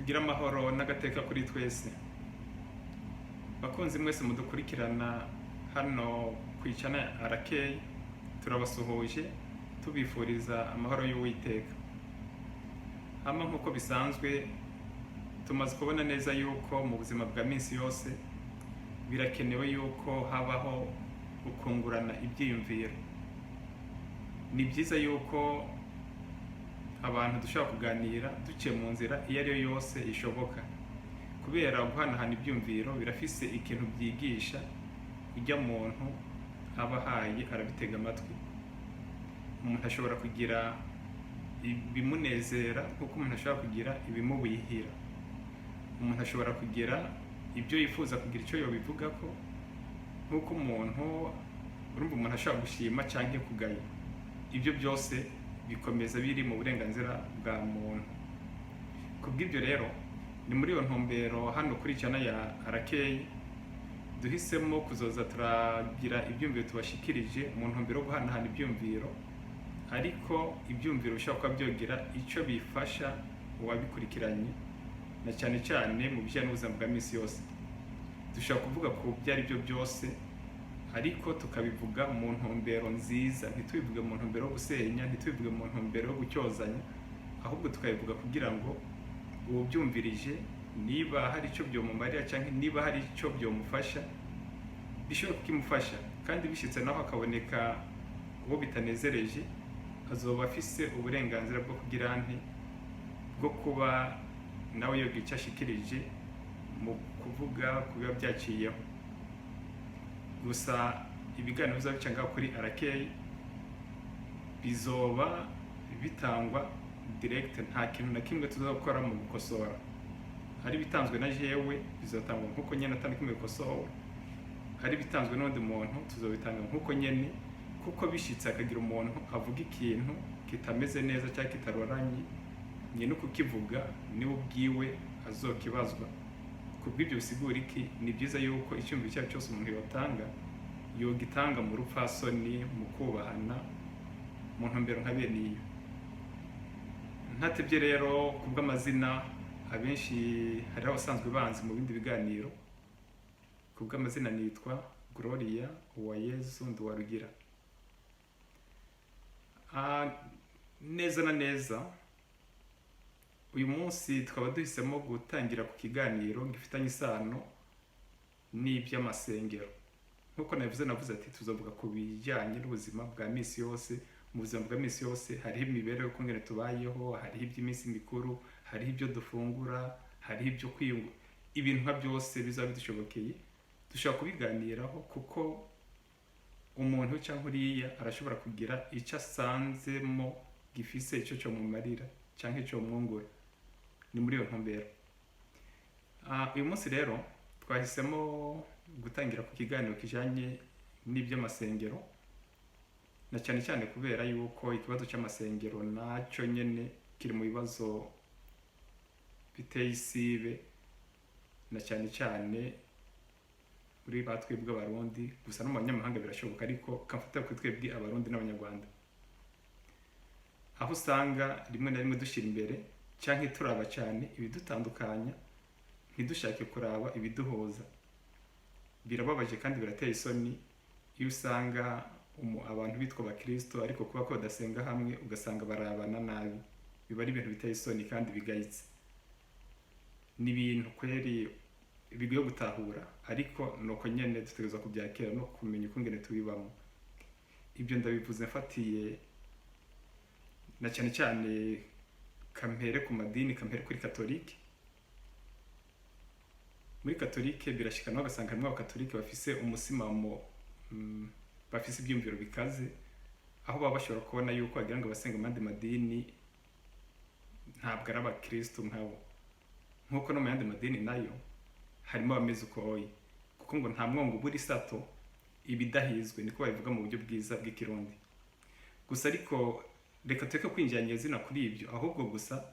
Tugire amahoro n'agateka kuri twese. Bakunzi mwese mudukurikirana hano ku icana arakeye, turabasuhuje tubifuriza amahoro y'Uwiteka. Hama nk'uko bisanzwe, tumaze kubona neza yuko mu buzima bwa minsi yose birakenewe yuko habaho ukungurana ibyiyumviro. Ni byiza yuko abantu dushobora kuganira duciye mu nzira iyo ari yo yose ishoboka, kubera guhanahana ibyumviro birafise ikintu byigisha ujya muntu aba ahaye arabitega amatwi. Umuntu ashobora kugira ibimunezera nk'uko umuntu ashobora kugira ibimubihira. Umuntu ashobora kugira ibyo yifuza, kugira icyo yobivugako, nk'uko umuntu urumva umuntu ashobora gushima cyangwa kugaya. Ibyo byose bikomeza biri mu burenganzira bwa muntu. Kubw'ibyo rero, ni muri iyo ntumbero hano kuri cana ya arakeye duhisemo kuzoza turagira ibyumviro tubashikirije mu ntumbero yo guhanahana ibyumviro, ariko ibyumviro bishobora kuba byogira icyo bifasha uwabikurikiranye, na cyane cyane mu bijyanye n'ubuzima bwa minsi yose. Dushobora kuvuga ku byo ari byo byose, ariko tukabivuga mu ntumbero nziza, ntitubivuge mu ntumbero yo gusenya, ntitubivuge mu ntumbero yo gucyozanya, ahubwo tukabivuga kugira ngo uwubyumvirije, niba hari icyo byomumarira cyangwa niba hari icyo byomufasha, bishobora kukimufasha. Kandi bishyitse naho hakaboneka uwo bitanezereje, azoba afise uburenganzira bwo kugira nti bwo kuba nawe yoga icyo ashikirije mu kuvuga ku biba byaciyeho. Gusa ibiganiro bizaba bica ngaho kuri arakeye bizoba bitangwa direct, nta kintu na kimwe tuzakora mu gukosora. Hari ibitanzwe na jewe, bizatangwa nk'uko nyene, atari kimwe bikosowe. Hari ibitanzwe n'undi muntu, tuzobitanga nk'uko nyene, kuko bishitse akagira umuntu avuga ikintu kitameze neza cyangwa kitaroranye, nyene ukukivuga niwe ubwiwe azokibazwa. Kubw'ibyo bisigura iki? Ni byiza yuko icyumviro icyo ari cyo cyose umuntu yotanga, yogitanga mu rupfasoni, mu kubahana, mu ntumbero nka bene iyo. Ntatebye rero, kubw'amazina abenshi hariho abasanzwe banzi mu bindi biganiro. Kubw'amazina nitwa Gloria Uwayezu Nduwarugira. Neza na neza uyu munsi tukaba duhisemo gutangira ku kiganiro gifitanye isano n'iby'amasengero. Nk'uko nabivuze, navuze ati tuzavuga ku bijyanye n'ubuzima bwa minsi yose. Mu buzima bwa minsi yose hariho imibereho y'ukungene tubayeho, hariho iby'iminsi mikuru, hariho ibyo dufungura, hariho ibyo kwiyungu, ibintu nka byose bizaba bidushobokeye dushobora kubiganiraho, kuko umuntu cyangwa uriya arashobora kugira icyo asanzemo gifise icyo cyomumarira cyangwa icyo mwungura. Ni muri iyo ntumbero. Uyu munsi rero twahisemo gutangira ku kiganiro kijanye n'iby'amasengero, na cyane cyane kubera yuko ikibazo cy'amasengero nacyo nyene kiri mu bibazo biteye isibe, na cyane cyane muri ba twebwe Abarundi. Gusa no mu banyamahanga birashoboka, ariko kamfata kuri twebwe Abarundi n'Abanyarwanda, aho usanga rimwe na rimwe dushyira imbere cyangwa turaba cyane ibidutandukanya, ntidushake kuraba ibiduhuza. Birababaje kandi birateye isoni iyo usanga abantu bitwa abakristo, ariko kuba ko badasenga hamwe ugasanga barabana nabi. Biba ari ibintu biteye isoni kandi bigayitse. Ni ibintu kweri bigoye gutahura, ariko nuko nyene dutegerezwa kubyakira no kumenya ukungene tubibamo. Ibyo ndabivuze mfatiye na cyane cyane kampere ku madini, kampere kuri Katolike. Muri Katolike birashika naho ugasanga harimo Abakatolike bafise umusimamo, bafise ibyumviro bikaze, aho baba bashobora kubona yuko wagira ngo abasenga mu yandi madini ntabwo ari abakristo nkabo, nk'uko no mu yandi madini nayo harimo abameze ukoye, kuko ngo nta mwongo ubura isato ibidahizwe, niko babivuga mu buryo bwiza bw'Ikirundi. Gusa ariko reka tureke kwinjira nyezina kuri ibyo, ahubwo gusa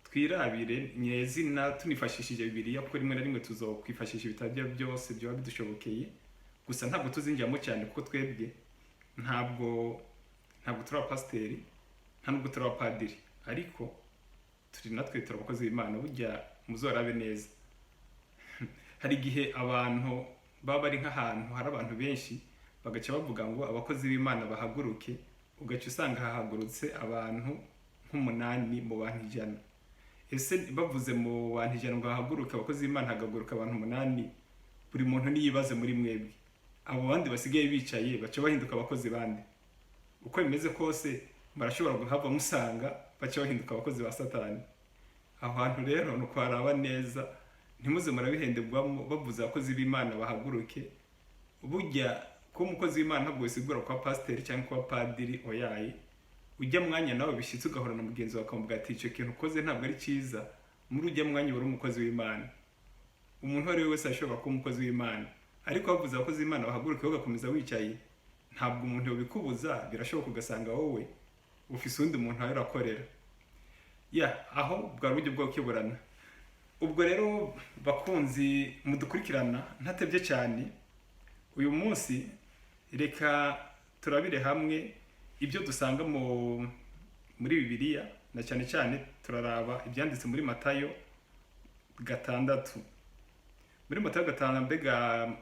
twirabire nyezina tunifashishije Bibiliya, kuko rimwe na rimwe tuzokwifashisha ibitabo byo byose byaba bidushobokeye. Gusa ntabwo tuzinjiramo cyane, kuko twebwe ntabwo turi abapasiteri, nta nubwo turi abapadiri, ariko turi natwe turi abakozi b'Imana. Burya Muzorabe neza, hari igihe abantu baba bari nk'ahantu hari abantu benshi, bagaca bavuga ngo abakozi b'Imana bahaguruke, ugaca usanga hahagurutse abantu nk'umunani mu bantu 100. Ese bavuze mu bantu 100 ngo hahaguruke abakozi b'Imana, hagahaguruka abantu 8, buri muntu niyibaze muri mwebwe, abo bandi basigaye bicaye baca bahinduka abakozi bande? Uko bimeze kose barashobora guhava musanga baca bahinduka abakozi ba Satani. Aho hantu rero ni ukuharaba neza, ntimuze murabihenderwamo. Bavuze abakozi b'Imana bahaguruke, burya kuba umukozi w'Imana ntabwo bisigura kuba pasiteri cyangwa kuba padiri, oyaye. Ujya mwanya nawe bishyitse ugahura na mugenzi wawe ukamubwira ati icyo kintu ukoze ntabwo ari cyiza, muri ujya mwanya uba uri umukozi w'Imana. Umuntu uwo ari we wese ashobora kuba umukozi w'Imana. Ariko bavuze abakozi b'Imana bahaguruke, ugakomeza wicaye, ntabwo umuntu yabikubuza. Birashoboka ugasanga wowe ufise uwundi muntu wawe urakorera. Ya, aho bwari uburyo bwo gukeburana. Ubwo rero bakunzi mudukurikirana, ntatebye cyane, uyu munsi reka turabire hamwe ibyo dusanga muri Bibiliya, na cyane cyane turaraba ibyanditse muri Matayo 6. Muri Matayo 5, mbega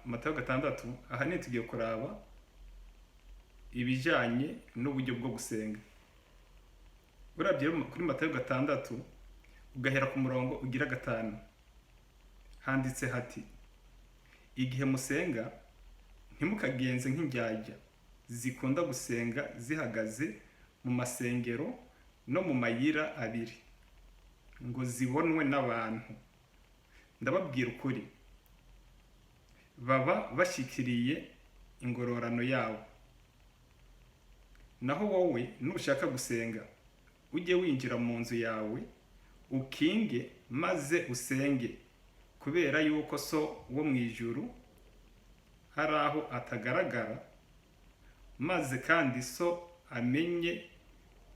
Matayo 6, ahanini tugiye kuraba ibijyanye n'uburyo bwo gusenga. Urabye rero kuri Matayo 6, ugahera ku murongo ugira 5, handitse hati: "Igihe musenga, ntimukagenze nk'indyarya zikunda gusenga zihagaze mu masengero no mu mayira abiri, ngo zibonwe n'abantu. Ndababwira ukuri, baba bashyikiriye ingororano yabo. Naho wowe, nushaka gusenga, ujye winjira mu nzu yawe, ukinge, maze usenge kubera yuko So wo mu ijuru hari aho atagaragara, maze kandi So amenye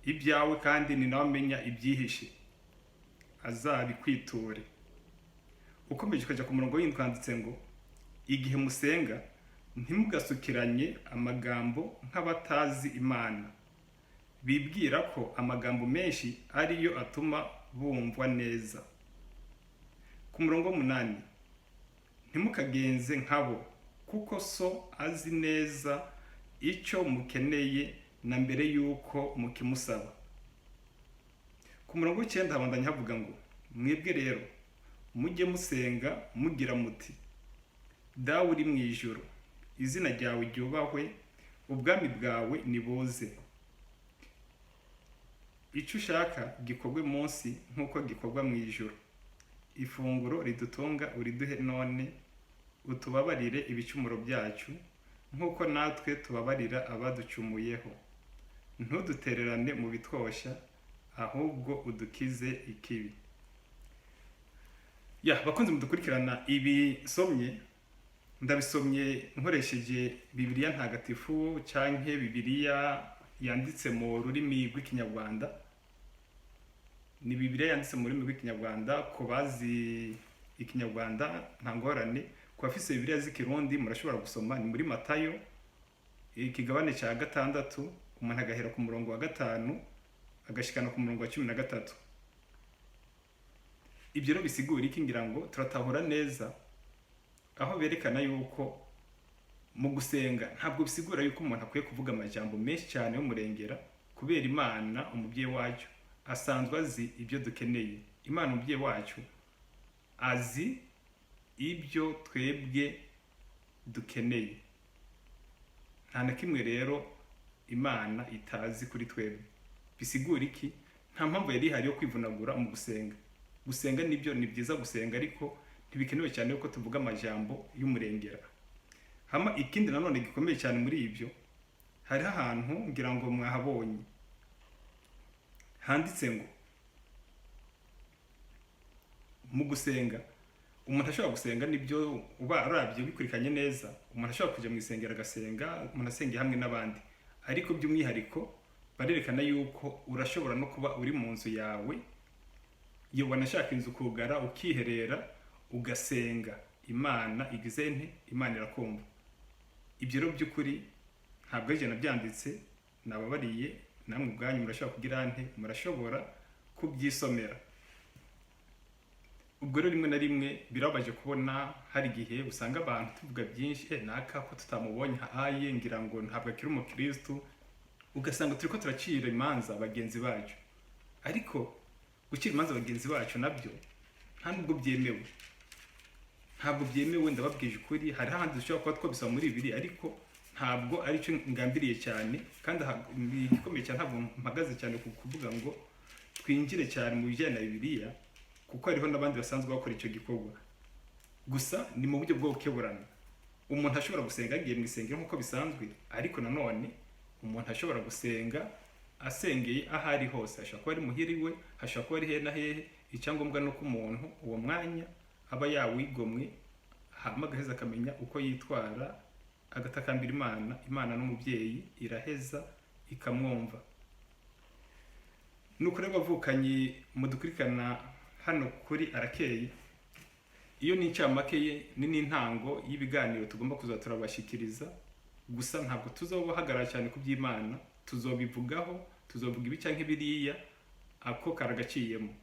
ibyawe, kandi ni nawe amenya ibyihishe, azabikwiture." Ukomeje ukajya ku murongo w'indwi, handitse ngo: "Igihe musenga, ntimugasukiranye amagambo nk'abatazi Imana, bibwira ko amagambo menshi ariyo atuma bumvwa neza." Ku murongo w'umunani: "Ntimukagenze nkabo, kuko So azi neza icyo mukeneye na mbere y'uko mukimusaba." Ku murongo w'icyenda habandanya havuga ngo: "Mwebwe rero mujye musenga mugira muti: Dawe uri mu ijuru, izina ryawe ryubahwe, ubwami bwawe nibuze, icyo ushaka gikorwe munsi nk'uko gikorwa mu ijuru. Ifunguro ridutunga uriduhe none, utubabarire ibicumuro byacu nk'uko natwe tubabarira abaducumuyeho, ntudutererane mu bitwoshya, ahubwo udukize ikibi." Ya, bakunzi mudukurikirana, ibi nsomye ndabisomye nkoresheje Bibiliya Ntagatifu canke Bibiliya yanditse mu rurimi rw'Ikinyarwanda. Ni Bibiliya yanditse mu rurimi rw'Ikinyarwanda. Ku bazi Ikinyarwanda nta ngorane, ku bafise Bibiliya z'Ikirundi murashobora gusoma. Ni muri Matayo ikigabane cya 6, umuntu agahera ku murongo wa 5 agashikana ku murongo wa 13. Ibyo rero bisigura iki? Ngira ngo turatahura neza aho berekana yuko mu gusenga ntabwo bisigura yuko umuntu akwiye kuvuga amajambo menshi cyane y'umurengera, kubera Imana umubyeyi wacu asanzwe azi ibyo dukeneye. Imana umubyeyi wacu azi ibyo twebwe dukeneye. Nta na kimwe rero Imana itazi kuri twebwe. Bisigura iki? Nta mpamvu yari ihari yo kwivunagura mu gusenga. Gusenga nibyo, ni byiza gusenga, ariko ntibikenewe cyane yuko tuvuga amajambo y'umurengera. Hama ikindi nanone gikomeye cyane muri ibyo, hariho ahantu ngira ngo mwahabonye handitse ngo mu gusenga umuntu ashobora gusenga, nibyo, uba arabye bikurikanye neza, umuntu ashobora kujya mu isengero agasenga, umuntu asengeye hamwe n'abandi, ariko by'umwihariko barerekana yuko urashobora no kuba uri mu nzu yawe, iyo wanashaka inzu kugara, ukiherera, ugasenga Imana. Igize nte? Imana irakumva. Ibyo rero by'ukuri ntabwo ari ijana byanditse, nababariye, namwe ubwanyu murashobora kugira nte? Murashobora kubyisomera. Ubwo rero rimwe na rimwe birababaje kubona hari igihe usanga abantu tuvuga byinshi, naka ko tutamubonye aye, ngira ngo ntabwo akiri umukristu. Ugasanga turiko turacira imanza bagenzi bacu, ariko gucira imanza bagenzi bacu nabyo nta nubwo byemewe, ntabwo byemewe. Ndababwije ukuri, hari ahandi dushobora kuba twabisaba muri bibiri, ariko ntabwo aricyo ngambiriye cyane. Kandi igikomeye cyane, ntabwo mpagaze cyane ku kuvuga ngo twinjire cyane mu bijyanye na Bibiliya, kuko hariho n'abandi basanzwe bakora icyo gikorwa. Gusa ni mu buryo bwo gukeburana. Umuntu ashobora gusenga agiye mu isengero nk'uko bisanzwe, ariko nanone umuntu ashobora gusenga asengeye aho ari hose. Ashobora kuba ari muhira iwe, ashobora kuba ari hehe na hehe. Icyangombwa ni uko umuntu uwo mwanya aba yawigomwe, hama agaheza akamenya uko yitwara, agatakambira Imana. Imana n'umubyeyi, iraheza ikamwumva. Nuko rero bavukanye mudukurikirana hano kuri Arakeye, iyo ni incamake ye, ni n'intango y'ibiganiro tugomba kuza turabashyikiriza. Gusa ntabwo tuzobahagarara cyane ku by'Imana, tuzobivugaho, tuzovuga ibi canke biriya, ako karagaciyemo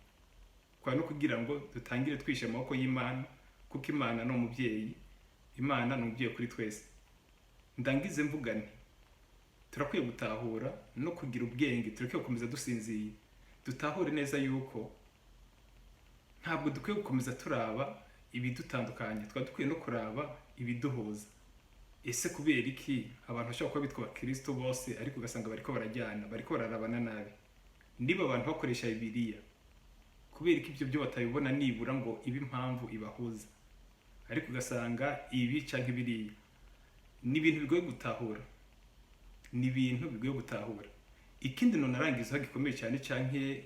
kwa no kugira ngo dutangire twishe amaboko y'Imana, kuko Imana ni umubyeyi, Imana ni umubyeyi kuri twese. Ndangize mvuga nti turakwiye gutahura no kugira ubwenge, tureke gukomeza dusinziye, dutahure neza yuko ntabwo dukwiye gukomeza turaba ibidutandukanya, twaba dukwiye no kuraba ibiduhuza. Ese kubera iki abantu bashobora kuba bitwa abakristo bose, ariko ugasanga bariko barajyana, bariko bararabana nabi? Niba abantu bakoresha Bibiliya, kubera ko ibyo byo batabibona nibura ngo ibe impamvu ibahuza, ariko ugasanga ibi canke biriya? Ni ibintu bigoye gutahura, ni ibintu bigoye gutahura. Ikindi nonarangizaho gikomeye cyane canke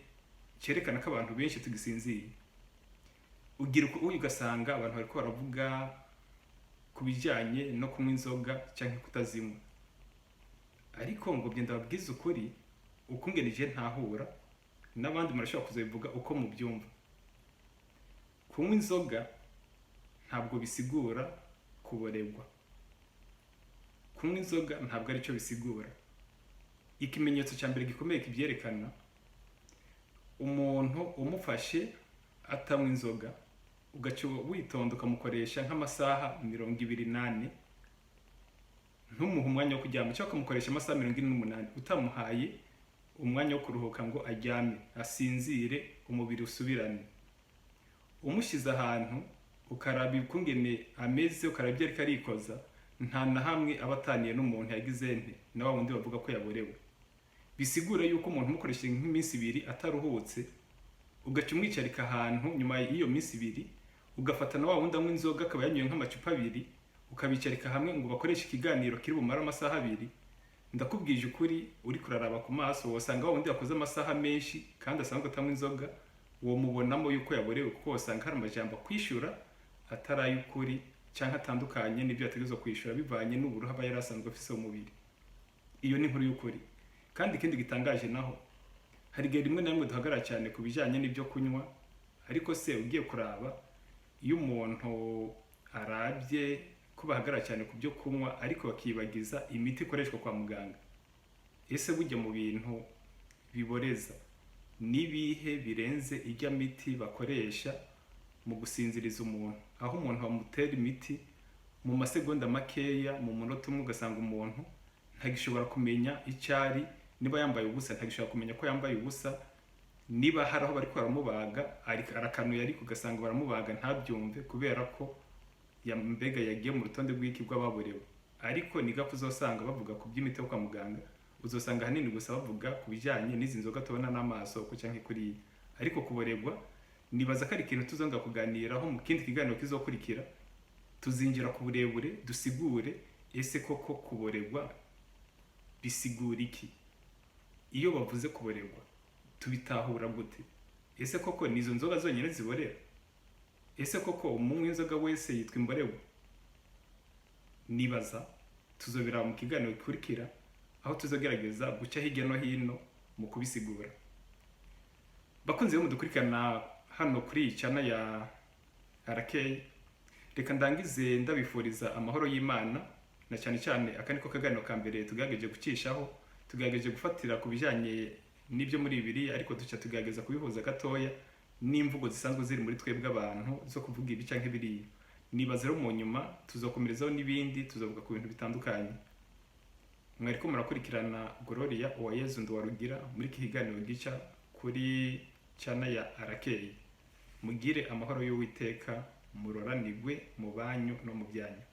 cyerekana ko abantu benshi tugisinziye, ugira uko ugasanga abantu bariko baravuga ku bijyanye no kunywa inzoga cyangwa kutazinywa. Ariko ngo genda babwize ukuri, ukungene je ntahura, n'abandi murashobora kuzabivuga uko mubyumva, kunywa inzoga ntabwo bisigura kuboregwa. Kunywa inzoga ntabwo aricyo bisigura. Ikimenyetso cya mbere gikomeye kibyerekana, umuntu umufashe atanywa inzoga, ugaca witonda ukamukoresha nk'amasaha 24, ntumuhe umwanya wo kuryama, cyangwa ukamukoresha amasaha 48 utamuhaye umwanya wo kuruhuka ngo aryame asinzire, umubiri usubirane, umushyize ahantu ukaraba ukungene ameze, ukaraba ibyo ariko arikoza, nta na hamwe aba ataniye n'umuntu yagize nte, na wa wundi bavuga ko yaborewe. Bisigura yuko umuntu umukoresheje nk'iminsi 2 ataruhutse, ugaca umwicarika ahantu, nyuma y'iyo minsi 2 ugafata na wa wundi anywa inzoga akaba yanyoye nk'amacupa 2, ukabicarika hamwe ngo bakoreshe ikiganiro kiri bumare amasaha 2, ndakubwije ukuri, uri kuraraba ku maso wasanga wa wundi yakoze amasaha menshi kandi asanzwe atanywa inzoga, uwo mubonamo yuko yaborewe, kuko wasanga hari amajambo akwishura atari ay'ukuri cyangwa atandukanye n'ibyo yategerezwa kwishyura bivanye n'uburuha aba yari asanzwe afise mu mubiri. Iyo ni inkuru y'ukuri. Kandi ikindi gitangaje naho, hari igihe rimwe na rimwe duhagarara cyane ku bijyanye n'ibyo kunywa, ariko se ugiye kuraba, iyo umuntu arabye ko bahagarara cyane ku byo kunywa ariko bakibagiza imiti ikoreshwa kwa muganga, ese bujya mu bintu biboreza n'ibihe birenze ijya miti bakoresha mu gusinziriza umuntu, aho umuntu bamutera imiti mu masegonda makeya, mu munota umwe ugasanga umuntu ntagishobora kumenya icyo ari, niba yambaye ubusa ntagishobora kumenya ko yambaye ubusa, niba hari aho bari baramubaga arakanuye, ariko ugasanga baramubaga ntabyumve, kubera ko mbega yagiye mu rutonde rw'iki, bw'ababorewe. Ariko ni gake uzosanga bavuga ku by'imiti yo kwa muganga, uzosanga ahanini gusa bavuga ku bijyanye n'izi nzoga tubona n'amaso uko canke kuriya. Ariko kuboregwa nibaza ko ari ikintu tuzongera kuganiraho mu kindi kiganiro kizokurikira. Tuzinjira ku burebure, dusigure ese koko kuboregwa bisigura iki? Iyo bavuze kuboregwa tubitahura gute? Ese koko ni izo nzoga zonyine ziborera? Ese koko umunywi w'inzoga wese yitwa imboregwa? Nibaza tuzobiraba mu kiganiro gikurikira, aho tuzogerageza guca hirya no hino mu kubisigura. Bakunzi bo mudukurikirana hano kuri iyi channel ya RK, reka ndangize ndabifuriza amahoro y'Imana, na cyane cyane aka niko kaganiro ka mbere tugerageje gucishaho, tugerageje gufatira ku bijyanye n'ibyo muri Bibiliya, ariko duca tugerageza kubihuza gatoya N'imvugo zisanzwe ziri muri twebwe abantu zo kuvuga ibi canke biriya. Nibaza rero mu nyuma tuzokomerezaho n'ibindi, tuzovuga ku bintu bitandukanye. Mwariko murakurikirana Gloria Uwayezu Nduwarugira muri iki kiganiro gica kuri channel ya Arakeye. Mugire amahoro y'Uwiteka, muroranigwe mu banyu no mu byanyu.